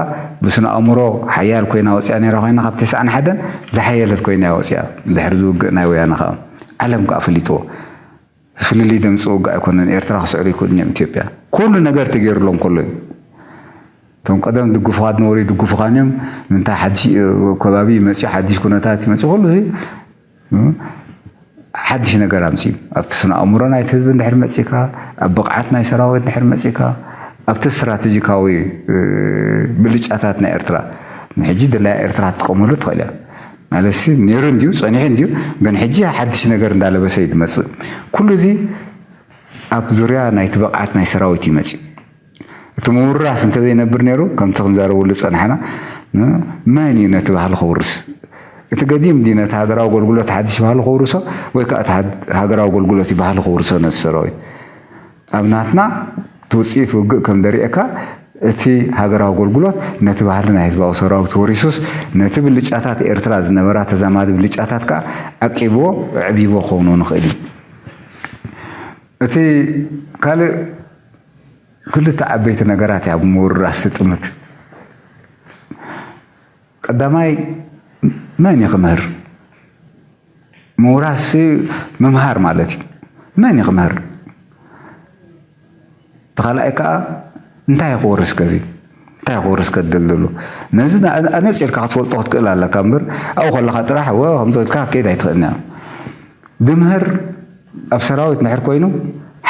ብስነ ኣእምሮ ሓያል ኮይና ወፅያ ነይራ ኮይና ካብ ተስዓን ሓደን ዝሓየለት ኮይና እያ ወፅያ። እንድሕር ዝውግእ ናይ ወያነ ከዓ ዓለም ከዓ ፈሊጥዎ። ፍልልይ ደምፂ ውግእ ኣይኮነን። ኤርትራ ክስዕሩ ይክእሉን እዮም ኢትዮጵያ። ኩሉ ነገር ተገይሩሎም ከሎ እዩ። እቶም ቀደም ድግፉኻ ዝነበሩ ይድግፉኻን እዮም። ምንታይ ሓድሽ ከባቢ ይመፅእ፣ ሓድሽ ኩነታት ይመፅእ፣ ኩሉ እዚ ሓድሽ ነገር ኣምፅኡ። ኣብቲ ስነ ኣእምሮ ናይቲ ህዝቢ እንድሕር መፂእካ፣ ኣብ ብቕዓት ናይ ሰራዊት እንድሕር መፂእካ፣ ኣብቲ ስትራቴጂካዊ ብልጫታት ናይ ኤርትራ፣ ንሕጂ ድላያ ኤርትራ ክትጥቀመሉ ትኽእል እያ። ማለትሲ ነይሩ እንድዩ፣ ፀኒሑ እንድዩ፣ ግን ሕጂ ሓድሽ ነገር እንዳለበሰ እዩ ዝመፅእ። ኩሉ እዚ ኣብ ዙርያ ናይቲ ብቕዓት ናይ ሰራዊት እዩ መፅኡ። እቲ ምውርራስ እንተዘይነብር ነይሩ፣ ከምቲ ክንዛረበሉ ዝፀናሕና፣ መን እዩ ነቲ ባህሊ ከውርስ? እቲ ገዲም ድዩ ነቲ ሃገራዊ ኣገልግሎት ሓድሽ ባህሊ ከውርሶ? ወይ ከዓ እቲ ሃገራዊ ኣገልግሎት እዩ ባህሊ ከውርሶ ነቲ ሰራዊት? ኣብ ናትና እቲ ውፅኢት ውግእ ከም ደሪኤካ፣ እቲ ሃገራዊ ኣገልግሎት ነቲ ባህሊ ናይ ህዝባዊ ሰራዊት ወሪሱስ፣ ነቲ ብልጫታት ኤርትራ ዝነበራ ተዛማዲ ብልጫታት ከዓ ዓቂብዎ፣ ኣዕቢብዎ ክኸውን ንኽእል እዩ። እቲ ካልእ ክልተ ዓበይቲ ነገራት እያ ብምውርራስ ትጥምት። ቀዳማይ መን እዩ ክምህር? ምውራስ ምምሃር ማለት እዩ። መን እዩ ክምህር? እቲ ካልኣይ ከዓ እንታይ ክወርስ ከዚ እንታይ ክወርስ ከደልደሉ ነዚ ኣነፂርካ ክትፈልጦ ክትክእል ኣለካ እምበር ኣብኡ ከለካ ጥራሕ ወ ከምዚ ኢልካ ክትከይድ ኣይትኽእልና። ድምህር ኣብ ሰራዊት እንድሕር ኮይኑ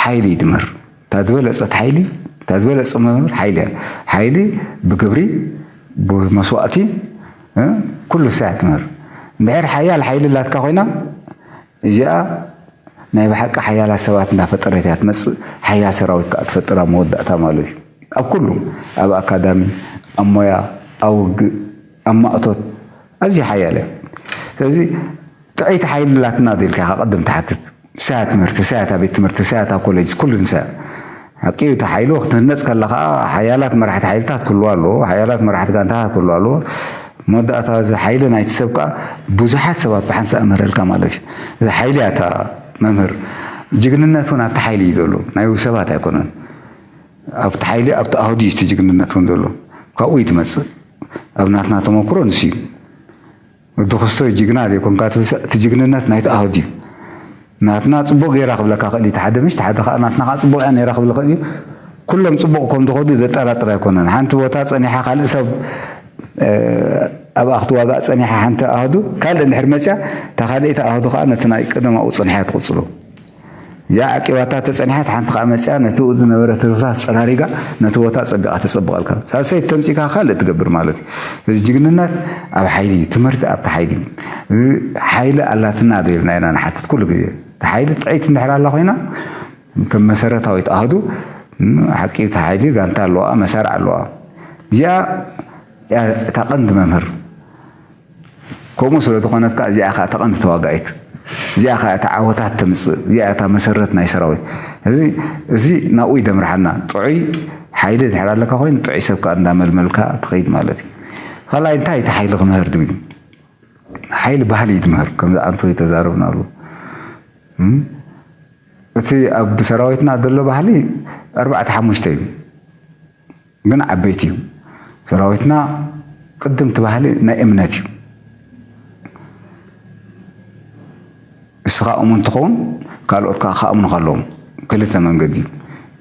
ሓይሊ ይድምህር። እታ ዝበለፀት ሓይሊ እታ ዝበለፀ መምህር ሓይሊ እያ። ሓይሊ ብግብሪ ብመስዋእቲ ኩሉ እሳ እያ ትምህር። እንድሕር ሓያል ሓይሊ ላትካ ኮይና እዚኣ ናይ ብሓቂ ሓያላት ሰባት እንዳፈጠረት እያ ትመፅእ። ሓያል ሰራዊት ከዓ ትፈጥር ኣብ መወዳእታ ማለት እዩ። ኣብ ኩሉ ኣብ ኣካዳሚ ኣብ ሞያ ኣብ ውግእ ኣብ ማእቶት ኣዝዩ ሓያል እያ። ስለዚ ጥዕይቲ ሓይሊ ላትና ዶ ኢልካ ኢኻ ቅድም ትሓትት። ሰያ ትምህርቲ ሰያታ ቤት ትምህርቲ ሰያታ ኮሌጅ ኩሉ ንሰያ ሓቂ እቲ ሓይሊ ክትህነፅ ከላ ከዓ ሓያላት መራሕቲ ሓይልታት ክህልዋ ኣለዎ። ሓያላት መራሕቲ ጋንታታት ክህልዋ ኣለዎ። መወዳእታ እዚ ሓይሊ ናይቲ ሰብ ከዓ ብዙሓት ሰባት ብሓንሳእ እምህረልካ ማለት እዩ። እዚ ሓይሊ እያ እታ መምህር። ጅግንነት እውን ኣብቲ ሓይሊ እዩ ዘሎ፣ ናይ ሰባት ኣይኮነን። ኣብቲ ሓይሊ ኣብቲ ኣህዱ እዩ እቲ ጅግንነት እውን ዘሎ። ካብኡ እዩ ትመፅእ። ኣብ ናትና ተመክሮ ንሱ እዩ። ወዲ ክስቶ ጅግና ዘይኮንካ ትብሰ እቲ ጅግንነት ናይቲ ኣህዱ እዩ። ናትና ፅቡቅ ገይራ ክብለካ ክእል እዩ ሓደ ምሽ ሓደ ከዓ ናትና ከዓ ፅቡቅ እያ ነይራ ክብል ክእል እዩ። ኩሎም ፅቡቅ ከም ዝኸዱ ዘጠራጥር ኣይኮነን። ሓንቲ ቦታ ፀኒሓ ካልእ ሰብ ኣብኣ ክትዋጋእ ጸኒሓ ሓንቲ ኣሃዱ ካልእ እንድሕር መጽያ፣ እታ ካልኣይቲ ኣሃዱ ከኣ ነቲ ናይ ቀደማኡ ጸኒሓ ትቕጽሎ። እዚኣ ዓቂባታ ተጸኒሓት ሓንቲ ከኣ መጽያ ነቲ ዝነበረ ትርፍራፍ ጸራሪጋ ነቲ ቦታ ጸቢቓ ተጸብቐልካ። ሳልሰይቲ ተምጺእካ ካልእ ትገብር ማለት እዩ። እዚ ጅግንነት ኣብ ሓይሊ እዩ። ትምህርቲ ኣብቲ ሓይሊ እዩ። እዚ ሓይሊ ኣላትና ዶ ኢልና ኢና ንሓትት ኩሉ ግዜ። እቲ ሓይሊ ጥዕይቲ እንድሕር ኣላ ኮይና ከም መሰረታዊት ኣሃዱ ሓቂ እቲ ሓይሊ ጋንታ ኣለዋ፣ መሳርዕ ኣለዋ። እዚኣ እያ እታ ቀንዲ መምህር። ከምኡ ስለ ዝኾነት ከኣ እዚኣ ከኣ እታ ቀንዲ ተዋጋኢት፣ እዚኣ ከኣ እታ ዓወታት ተምጽእ፣ እዚኣ እታ መሰረት ናይ ሰራዊት። እዚ እዚ ናብኡ እዩ ደምርሓና። ጥዑይ ሓይሊ ድሕር ኣለካ ኮይኑ ጥዑይ ሰብ ከኣ እንዳመልመልካ ትኸይድ ማለት እዩ። ካልኣይ እንታይ እቲ ሓይሊ ክምህር ትብል? ሓይሊ ባህሊ እዩ ትምህር። ከምዚ ኣንቶይ ተዛረብናሉ። እም? እቲ ኣብ ሰራዊትና ዘሎ ባህሊ ኣርባዕተ ሓሙሽተ እዩ። ግን ዓበይቲ እዩ። ሰራዊትና ቅድምቲ ባህሊ ናይ እምነት እዩ። እስኻ እሙን ትኸውን፣ ካልኦት ከኣ ክኣምኑኻ ኣለዎም። ክልተ መንገዲ እዩ።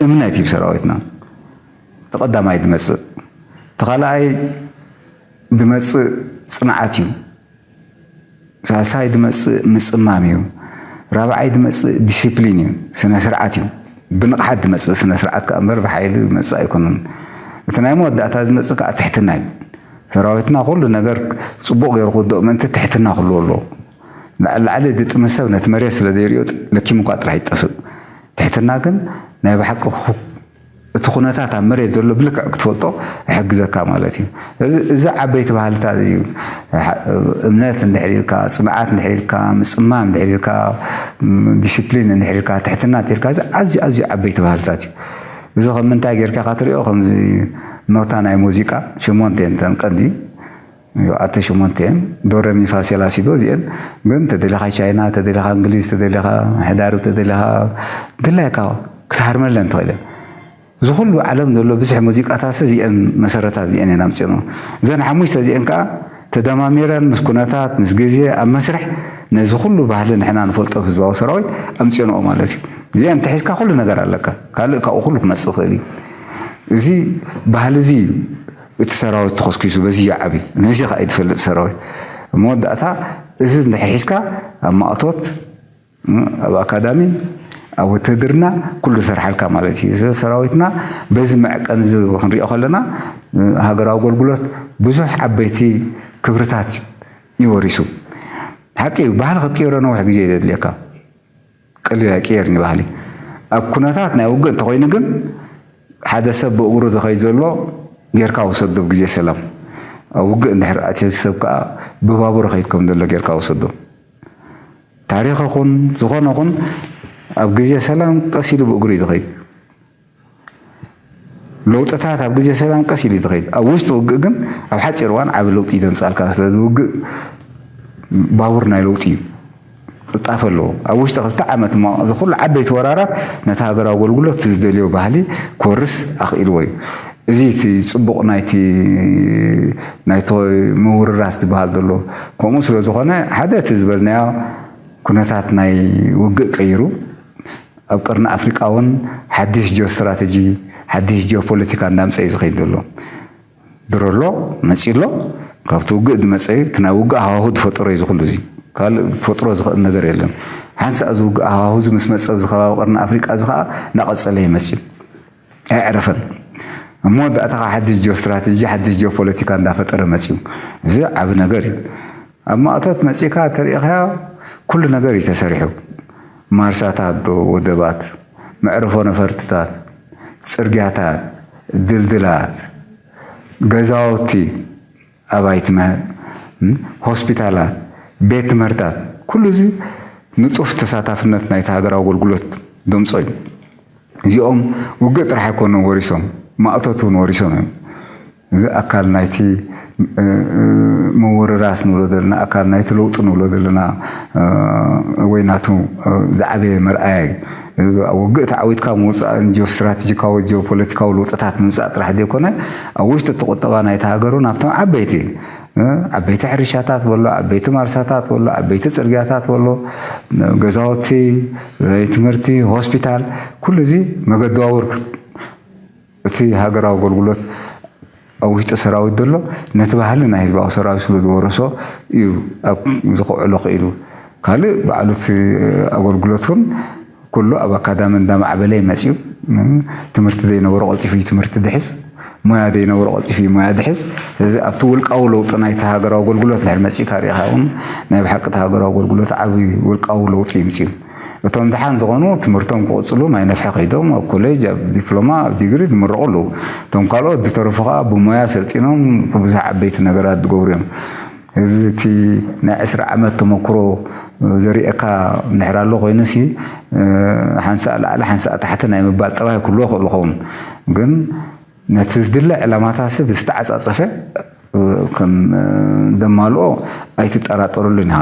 እምነት እዩ ሰራዊትና። እቲ ቀዳማይ ዝመጽእ። እቲ ካልኣይ ዝመጽእ ጽንዓት እዩ። ሳልሳይ ዝመጽእ ምጽማም እዩ። ራብዓይ ዝመጽእ ዲሲፕሊን እዩ፣ ስነ ስርዓት እዩ። ብንቕሓት ዝመጽእ ስነ ስርዓት ከኣ እምበር ብሓይሊ ዝመጽእ ኣይኮነን። እቲ ናይ መወዳእታ ዝመጽእ ከኣ ትሕትና እዩ። ሰራዊትና ኩሉ ነገር ጽቡቕ ገይሩ ክውድኦ ምእንቲ ትሕትና ክህልዎ ኣለዎ። ላዕሊ ላዕሊ ዝጥምት ሰብ ነቲ መሬት ስለ ዘይርእዮ ለኪሙ እኳ ጥራሕ ይጠፍእ። ትሕትና ግን ናይ ብሓቂ እቲ ኩነታት ኣብ መሬት ዘሎ ብልክዕ ክትፈልጦ ይሕግዘካ ማለት እዩ። እዚ እዚ ዓበይቲ ባህልታት እዩ። እምነት እንድሕር ኢልካ፣ ጽንዓት እንድሕር ኢልካ፣ ምጽማም እንድሕር ኢልካ፣ ም፣ ዲሲፕሊን እንድሕር ኢልካ፣ ትሕትና እንድሕር ኢልካ፣ እዚ ኣዝዩ ኣዝዩ ዓበይቲ ባህልታት እዩ። እዚ ከም ምንታይ ጌርካ ኢኻ ትሪኦ? ከምዚ ኖታ ናይ ሙዚቃ ሸሞንተ እየን እተን ቀንዲ ኣተ ሸሞንተ እየን። ዶ፣ ረ፣ ሚ፣ ፋ፣ ሴ፣ ላ፣ ሲ፣ ዶ እዚአን። ግን ተደሊኻ ቻይና፣ ተደሊኻ እንግሊዝ፣ ተደሊኻ ምሕዳር፣ ተደሊኻ ድላይካ ክትሃርመለን ትኽእል እየ። እዚ ኩሉ ዓለም ዘሎ ብዙሕ ሙዚቃታት እዚአን መሰረታት እዚአን እየን ኣምፅኦን። እዘን ሓሙሽተ እዚአን ከዓ ተደማሚረን ምስ ኩነታት፣ ምስ ግዜ፣ ኣብ መስርሕ ነዚ ኩሉ ባህሊ ንሕና ንፈልጦ ህዝባዊ ሰራዊት ኣምፅኦንኦ ማለት እዩ። እዚአን ተሒዝካ ኩሉ ነገር ኣለካ። ካልእ ካብኡ ኩሉ ክመፅእ ይኽእል እዩ። እዚ ባህሊ እዚ እዩ። እቲ ሰራዊት ተኾስኪሱ በዚ ይዓቢ፣ ነዚ ኸኣ እዩ ዝፈልጥ ሰራዊት። ኣብ መወዳእታ እዚ እንድሕር ሒዝካ ኣብ ማእቶት፣ ኣብ ኣካዳሚ፣ ኣብ ውትህድርና ኩሉ ዝሰርሓልካ ማለት እዩ። እዚ ሰራዊትና በዚ መዕቀን እዚ ክንሪኦ ከለና ሃገራዊ ኣገልግሎት ብዙሕ ዓበይቲ ክብርታት እዩ ወሪሱ። ሓቂ እዩ፣ ባህሊ ክትቅይሮ ነዊሕ ግዜ እዩ ዘድልየካ። ቀሊል ኣይቅየርን እዩ ባህሊ። ኣብ ኩነታት ናይ ውግእ እንተኾይኑ ግን ሓደ ሰብ ብእግሩ ዝኸይድ ዘሎ ጌርካ ውሰዶ ብግዜ ሰላም። ኣብ ውግእ እንድሕር ኣትዮ ሰብ ከኣ ብባቡር ይኸይድ ከም ዘሎ ጌርካ ውሰዶ። ታሪኽ ይኹን ዝኾነ ይኹን ኣብ ግዜ ሰላም ቀስ ኢሉ ብእግሩ እዩ ዝኸይድ። ለውጥታት ኣብ ግዜ ሰላም ቀስ ኢሉ እዩ ዝኸይድ። ኣብ ውሽጢ ውግእ ግን ኣብ ሓፂር እዋን ዓቢ ለውጢ እዩ ዘምፅኣልካ። ስለዚ ውግእ ባቡር ናይ ለውጢ እዩ። ቅልጣፈ ኣለዎ። ኣብ ውሽጢ ክልተ ዓመት እሞ እዚ ኩሉ ዓበይቲ ወራራት ነቲ ሃገራዊ ኣገልግሎት ዝደልዮ ባህሊ ክወርስ ኣኽኢልዎ እዩ። እዚ እቲ ጽቡቕ ናይቲ ናይቲ ምውርራስ ዝበሃል ዘሎ። ከምኡ ስለ ዝኾነ ሓደ እቲ ዝበልናዮ ኩነታት ናይ ውግእ ቀይሩ ኣብ ቀርኒ ኣፍሪቃ እውን ሓድሽ ጂኦ ስትራተጂ፣ ሓድሽ ጂኦ ፖለቲካ እንዳምጸ እዩ ዝኸይድ ዘሎ። ድሮ ኣሎ፣ መጺኡ ኣሎ። ካብቲ ውግእ ዝመጸ እዩ። እቲ ናይ ውግእ ሃዋሁ ዝፈጠሮ እዩ እዚ ኩሉ እዚ። ካልእ ክፈጥሮ ዝኽእል ነገር የለን። ሓንሳእ እዚ ውግእ ሃዋሁ እዚ ምስ መጸ ኣብዚ ከባቢ ቀርኒ ኣፍሪቃ እዚ ኸኣ እንዳቐጸለ እዩ መጺኡ። ኣየዕረፈን። ኣብ መወዳእታ ኸዓ ሓድሽ ጂኦ ስትራተጂ፣ ሓድሽ ጂኦ ፖለቲካ እንዳፈጠረ መጺኡ። እዚ ዓቢ ነገር እዩ። ኣብ ማእቶት መጺእካ ተሪኢኻዮ፣ ኩሉ ነገር እዩ ተሰሪሑ። ማርሳታት ዶ፣ ወደባት፣ መዕርፎ ነፈርትታት፣ ጽርግያታት፣ ድልድላት፣ ገዛውቲ፣ ኣባይቲ መ-፣ ሆስፒታላት፣ ቤት ትምህርታት፣ ኩሉ እዚ ንጡፍ ተሳታፍነት ናይቲ ሃገራዊ ኣገልግሎት ደምጾ እዩ። እዚኦም ውግእ ጥራሕ ኣይኮኑን ወሪሶም፣ ማእቶት እውን ወሪሶም እዮም። እዚ ኣካል ናይቲ፣ እ፣ እ፣ ምውርራስ ንብሎ ዘለና፣ ኣካል ናይቲ ለውጢ ንብሎ ዘለና፣ እ፣ ወይ ናቱ፣ እ፣ ዝዓበየ መርኣያ እዩ። እዚ ኣብ ውግእ ተዓዊትካ ምውጻእን ጂኦ ስትራቴጂካዊ፣ ጂኦ ፖለቲካዊ ለውጥታት ምምጻእ ጥራሕ ዘይኮነ፣ ኣብ ውሽጢ እቲ ቁጠባ ናይቲ ሃገር እውን ኣብቶም ዓበይቲ፣ እ፣ ዓበይቲ ሕርሻታት በሎ፣ ዓበይቲ ማርሳታት በሎ፣ ዓበይቲ ጽርግያታት በሎ፣ ገዛውቲ፣ ቤት ትምህርቲ፣ ሆስፒታል፣ ኩሉ እዚ መገዲ ባቡር እቲ ሃገራዊ ኣገልግሎት ኣብ ውሽጢ ሰራዊት ዘሎ ነቲ ባህሊ ናይ ህዝባዊ ሰራዊት ስለ ዝወረሶ እዩ ኣብ ዝኽዕሎ ክኢሉ። ካልእ ባዕሉ እቲ ኣገልግሎት እውን ኩሉ ኣብ ኣካዳሚ እንዳማዕበለ እዩ መፂኡ። ትምህርቲ ዘይነበሮ ቀልጢፉ እዩ ትምህርቲ ድሕዝ፣ ሞያ ዘይነበሮ ቀልጢፉ እዩ ሞያ ድሕዝ። ስለዚ ኣብቲ ውልቃዊ ለውጢ ናይቲ ሃገራዊ ኣገልግሎት እንድሕር መፂእካ ሪኢኻ እውን ናይ ብሓቂ እቲ ሃገራዊ ኣገልግሎት ዓብዪ ውልቃዊ ለውጢ እዩ ምፂኡ። እቶም ደሓን ዝኾኑ ትምህርቶም ክቕፅሉ ማይ ነፍሒ ከይዶም ኣብ ኮሌጅ፣ ኣብ ዲፕሎማ፣ ኣብ ዲግሪ ዝምረቑ ኣለዉ። እቶም ካልኦት ዝተረፉ ከዓ ብሞያ ሰልጢኖም ብዙሕ ዓበይቲ ነገራት ዝገብሩ እዮም። እዚ እቲ ናይ ዕስራ ዓመት ተመክሮ ዘርእየካ እንድሕር ኣሎ ኮይኑሲ፣ ሓንሳእ ላዕሊ ሓንሳእ ታሕቲ ናይ ምባል ጠባይ ክህልዎ ይኽእል ይኸውን። ግን ነቲ ዝድለ ዕላማታሲ ብዝተዓጻጸፈ ከም ደማልኦ ኣይትጠራጠረሉን ኢኻ።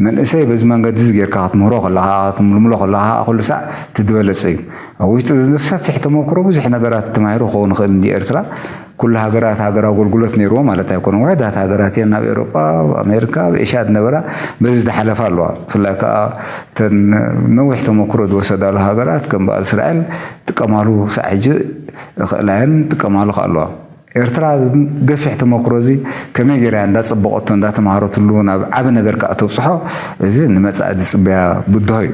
መንእሰይ በዚ መንገዲ እዚ ጌርካ ክትምህሮ ከለኻ፣ ክትምልምሎ ከለኻ ኩሉ ሳዕ እቲ ዝበለጸ እዩ። ኣብ ውሽጢ እዚ ሰፊሕ ተመክሮ ብዙሕ ነገራት ተማሂሩ ክኸውን ይኽእል እንዲ ኤርትራ። ኩሉ ሃገራት ሃገራዊ ኣገልግሎት ነይርዎ ማለት ኣይኮነን። ውሕዳት ሃገራት እየን ኣብ ኤውሮጳ፣ ኣብ ኣሜሪካ፣ ኣብ ኤሽያ ዝነበራ በዚ ዝሓለፋ ኣለዋ። ብፍላይ ከኣ እተን ነዊሕ ተመክሮ ዝወሰዳሉ ሃገራት ከም በዓል እስራኤል ጥቀማሉ ክሳዕ ሕጂ ይኽእላ እየን፣ ጥቀማሉ ከኣ ኣለዋ። ኤርትራ ገፊሕ ተመክሮ እዚ ከመይ ገይራ እያ እንዳጸበቐቶ እንዳተማሃረትሉ ናብ ዓቢ ነገር ከኣ ተብጽሖ፣ እዚ ንመጻኢ ዝጽበያ ብድሆ እዩ።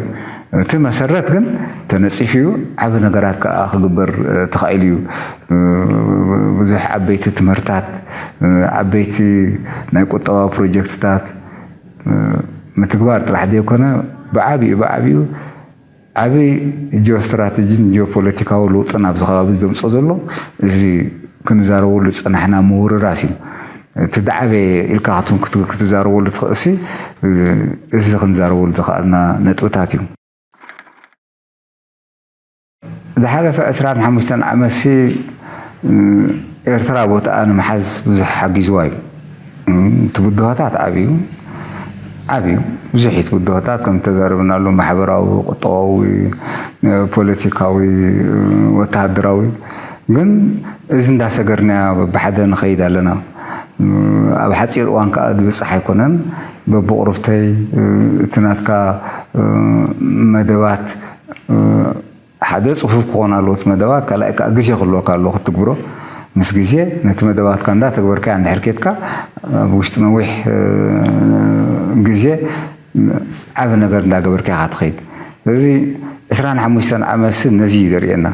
እቲ መሰረት ግን ተነጺፉ እዩ። ዓቢ ነገራት ከኣ ክግበር፣ እ፣ ተኻኢሉ እዩ። እ፣ ብዙሕ ዓበይቲ ትምህርታት፣ እ፣ ዓበይቲ ናይ ቁጠባዊ ፕሮጀክትታት፣ እ፣ ምትግባር ጥራሕ ዘይኮነ ብዓቢኡ፣ ብዓቢኡ ዓቢ ጂኦስትራተጂን ጂኦፖለቲካዊ ለውጥን ኣብዚ ከባቢ ዘምጽኦ ዘሎ እዚ ክንዛረበሉ ዝጸናሕና ምውርራስ እዩ። እቲ ዝዓበየ ኢልካ ክትም-፣ ክት-፣ ክትዛረበሉ ትኽእልሲ፣ እ፣ እዚ ክንዛረበሉ ዝኸኣልና ነጥብታት እዩ። ዝሓለፈ ዕስራን ሓሙሽተን ዓመትሲ፣ እ፣ ኤርትራ ቦታኣ ንምሓዝ ብዙሕ ሓጊዝዋ እዩ። እ፣ እቲ ብድሆታት ዓብዩ፣ ዓብዩ፣ ብዙሕ እዩ እቲ ብድሆታት፣ ከም ዝተዛረብናሉ ማሕበራዊ፣ ቁጠባዊ፣ እ፣ ፖለቲካዊ፣ እ፣ ወተሃደራዊ። ግን እዚ እንዳሰገርናዮ ብሓደ ንኸይድ ኣለና። እ፣ ኣብ ሓጺር እዋን ከኣ ዝብጻሕ ኣይኮነን። በብቑርብተይ፣ እ፣ እቲ ናትካ፣ እ፣ መደባት፣ እ፣ ሓደ ጽፉፍ ክኾን ኣለዎ እቲ መደባት፣ ካልኣይ ከኣ ግዜ ክህልወካ ኣለዎ ክትትግብሮ። ምስ ግዜ ነቲ መደባትካ እንዳተግበርካያ እንድሕር ኬድካ፣ ኣብ ውሽጢ ነዊሕ፣ እ፣ ግዜ ዓቢ ነገር እንዳገበርካ ኢኻ ትኸይድ። ስለዚ ዕስራን ሓሙሽተን ዓመትሲ ነዚ እዩ ዘርእየና።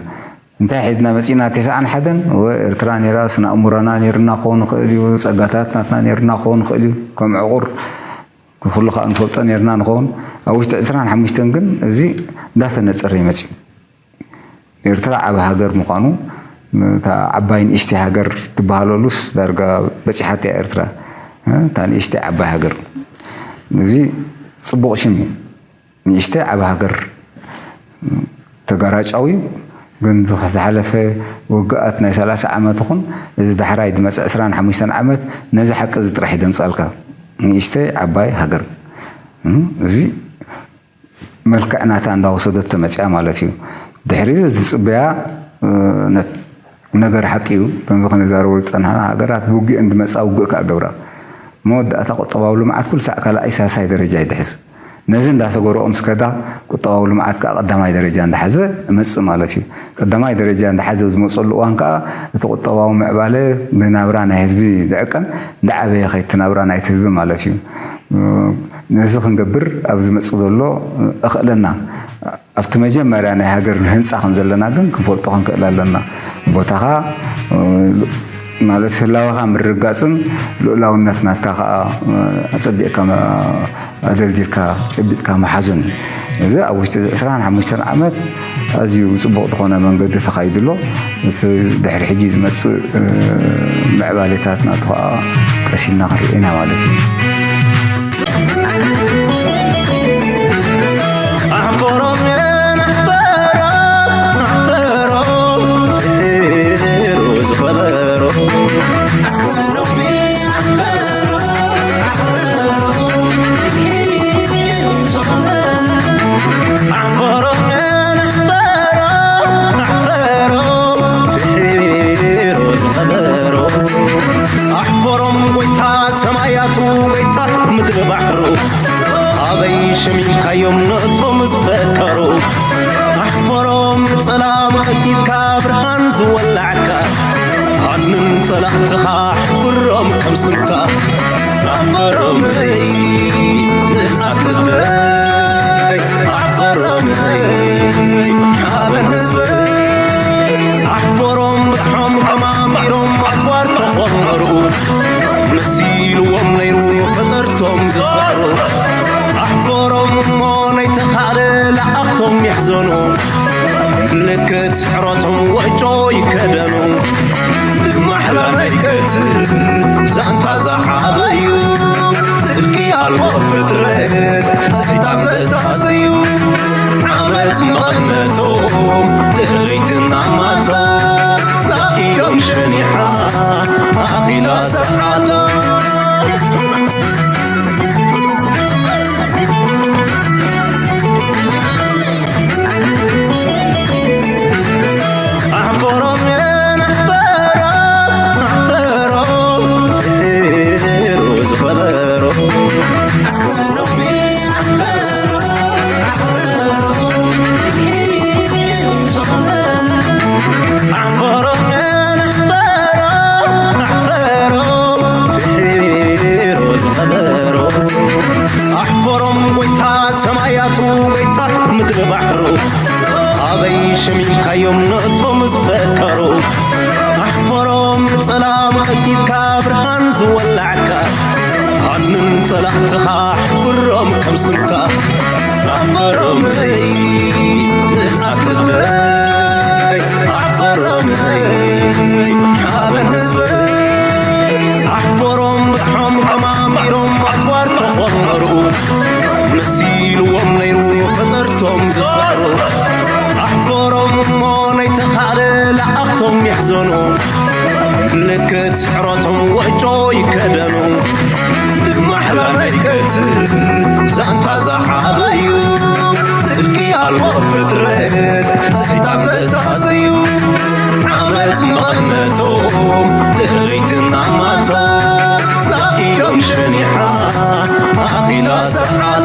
እንታይ ሒዝና መጺእና? ተስዓን ሓደን ወ-፣ ኤርትራ ነይራ፣ ስነ ኣእምሮና ነይርና ክኸውን ይኽእል እዩ፣ ጸጋታት ናትና ነይርና ክኸውን ይኽእል እዩ፣ ከም ዕቑር ኩሉ ከኣ ንፈልጦ ነይርና ንኸውን። ኣብ ውሽጢ ዕስራን ሓሙሽተን ግን እዚ እንዳተነጸረ እዩ መጺኡ። ኤርትራ ዓቢ ሃገር ምዃኑ፣ እታ ዓባይ ንእሽተይ ሃገር ትበሃለሉስ ዳርጋ በጺሓቶ እያ ኤርትራ። እ፣ እታ ንእሽተይ ዓባይ ሃገር። እዚ ጽቡቕ ሽም እዩ። ንእሽተይ ዓቢ ሃገር ተጋራጫዊ፣ ግን ዝኸ-፣ ዝሓለፈ ውግኣት ናይ ሰላሳ ዓመት ይኹን እዚ ዳሕራይ ዝመጽእ ዕስራን ሓሙሽተን ዓመት ነዚ ሓቂ እዚ ጥራሕ እዩ ደምጻልካ። ንእሽተይ ዓባይ ሃገር። እም፣ እዚ መልክዕ ናታ እንዳወሰደቶ መጽያ ማለት እዩ። ድሕሪ እዚ ዝጽበያ፣ እ፣ ነት-፣ ነገር ሓቂ እዩ። ከምዚ ክንዛረበሉ ዝጸናሕና ሃገራት ብውግእን ዝመጻ ውግእ ከኣ ገብራ። መወዳእታ ቁጠባዊ ልምዓት ኩሉ ሳዕ ካልኣይ ሳልሳይ ደረጃ ይድሕዝ። ነዚ እንዳሰገርኦ ምስ ከዳ ቁጠባዊ ልምዓት ከኣ ቀዳማይ ደረጃ እንዳሓዘ እመጽእ ማለት እዩ። ቀዳማይ ደረጃ እንዳሓዘ ኣብ ዝመጸሉ እዋን ከኣ እቲ ቁጠባዊ ምዕባለ ብናብራ ናይ ህዝቢ ዝዕቀን እንዳዓበየ ከይድ እቲ ናብራ ናይቲ ህዝቢ ማለት እዩ። ነዚ ክንገብር ኣብ ዝመጽእ ዘሎ እኽእለና ኣብቲ መጀመርያ ናይ ሃገር ንህንጻ ከም ዘለና ግን ክንፈልጦ ክንክእል ኣለና። ቦታኻ፣ እ፣ ማለት ህላወኻ ምርግጋጽን ልኡላውነት ናትካ ከኣ፣ እ፣ ኣጸቢቕካ መ-፣ ኣደልዲልካ ጨቢጥካ ምሓዙን እዩ። እዚ ኣብ ውሽጢ እዚ ዕስራን ሓሙሽተን ዓመት ኣዝዩ ጽቡቕ ዝኾነ መንገዲ ተኻይዱ ኣሎ። እቲ ድሕሪ ሕጂ ዝመጽእ፣ እ፣ ምዕባሌታት ናቱ ከኣ ቀስ ኢልና ክንርኢ ኢና ማለት እዩ። ኣሕፈሮም ኣሕፈሮም ኣሕፈሮም ፍሒሩ ዝኸበሮ ኣሕፈሮም ኣሕፈሮም ኣሕፈሮም ፍሒሩ ዝኸበሮ ኣሕፈሮም ኣሕፈሮም ኣሕፈሮም ፍሒሩ ዝኸበሮ ኣሕፈሮም ጎይታ ሰማያቱ ጎይታ ምድሪ ባሕሩ ኣበይ ሸሚምካዮም ነቶም ዝፈከሩ ኣሕፈሮም ንጸላም ቀዲድካ ብርሃን ዝወላዕካ ኣንን ጸላእትኻ ኣሕፍሮም ከም ስምካ ኣሕፈሮመይ ንኣትበይ ኣሕፈሮመይ ሓበን ህዝበይ ኣሕፈሮም ብዝሖም ቀማሚሮም ኣጽዋር ተኾመሩ መሲልዎም ነይሩ ፈጠርቶም ዝሰሩ ኣሕፈሮም እሞ ነይተኻለ ለኣኽቶም ይሕዘኑ ምልክት ስሕረቶም ወጮ ይከደኑ ብማሕላ ናይ ቀትል ዛንታ ዝዓበዩ ስልኪ ኣልቦ ፍጥረት ሰይጣን ዘሳስዩ ዓመፅ መቐነቶም ድሕሪትና ማታ ዛፊሮም ሸኒሓ ኣኺላ ሰዓቶም ኣሕፈሮም ኣሕፈሮም ኣሕፈሮም ፍሒሩ ዝኸበሮ ኣሕፈሮም ኣሕፈሮም ኣሕፈሮም ፍሒሩ ዝኸበሮ ኣሕፈሮም ጎይታ ሰማያቱ ጎይታ ምድሪ ባሕሩ ኣበይ ሸሚምካዮም ነእቶም ዝፈከሩ ኣሕፈሮም ንጸላም ቀቂጥካ ብርሃን ዝወላዕካ ኣንን ጸላእትኻ ኣሕፍሮም ከም ስምካ ኣሕፈሮመይ ንኣትበይ ኣሕፈሮመይ ሓበን ህዝበይ ኣሕፈሮም ብዝሖም ቀማሚሮም ኣጽዋር ተኾመሩ መሲልዎም ነይሩ ፈጠርቶም ዝሰሩ ኣሕፈሮም እሞ ነይተኻለ ለኣኽቶም ይሕዘኑ ምልክት ስሕረቶም ወጮ ይከደኑ ብማሕላ ናይ ቀትል ዛንታ ዝዓበዩ ስልኪ ኣልቦ ፍጥረት ሰይጣን ዘሳስዩ ዓመፅ መቐነቶም ድሕሪትና ማታ ዛፊሮም ሸኒሓ ኣኺላ ሰዓ